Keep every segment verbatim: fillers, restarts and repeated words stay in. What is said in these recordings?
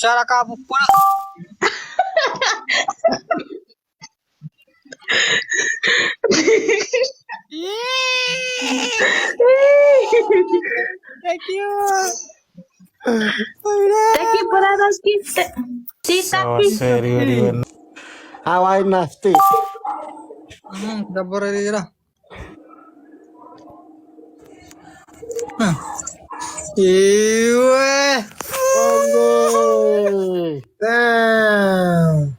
Chara ka pupuna. Thank you. Thank you, brother. Tita. Sawa seri weri wen. Hawaii nafti. Hmm, dabore rira. Iwe. Damn.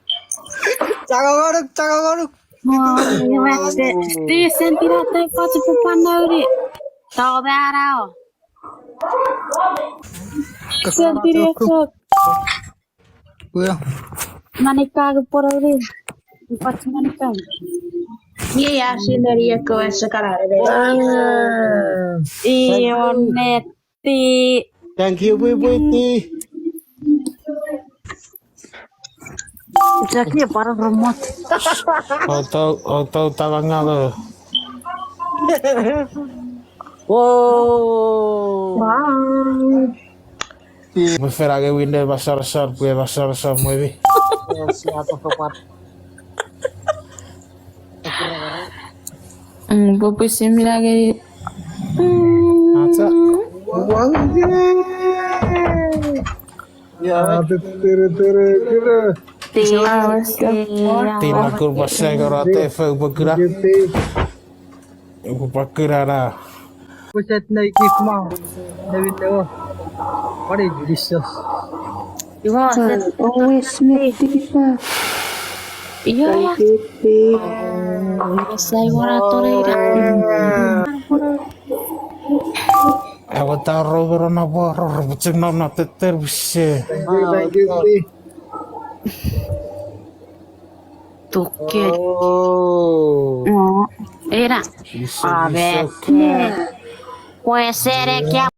Chakamanuk, chakamanuk. Mo, iwe, ti sentinel tai pati pupan nauri. Tau darao. Sentinel sok. Well. Manikang pororin. Ipat manikang. Iei a sineri ekkewe sekarare. Ion neti. Thank you, Bwibwiti. Jackie, para remote. Oto, oto, tawangalo. Wow. Wow. Mwe fen angei winne masoresor, pwe masoresor mwemi. Yes, yeah, to forgot. Mm, pwe pwe simi angei. Acha. Wow, yeah. Yeah, tere, tere, tere. Tina kur pasai koro te fau pwe kuna. Upwe pwan kuna na. Pwe set nei kif ma. David Leo. What is this? Always make tikipa. Iya. Sai wara torei. Awa ta ro wara na wara ro pwe chok nom na teter pwe se. Tuke. Oh. Era. Abe. Pwe sere kia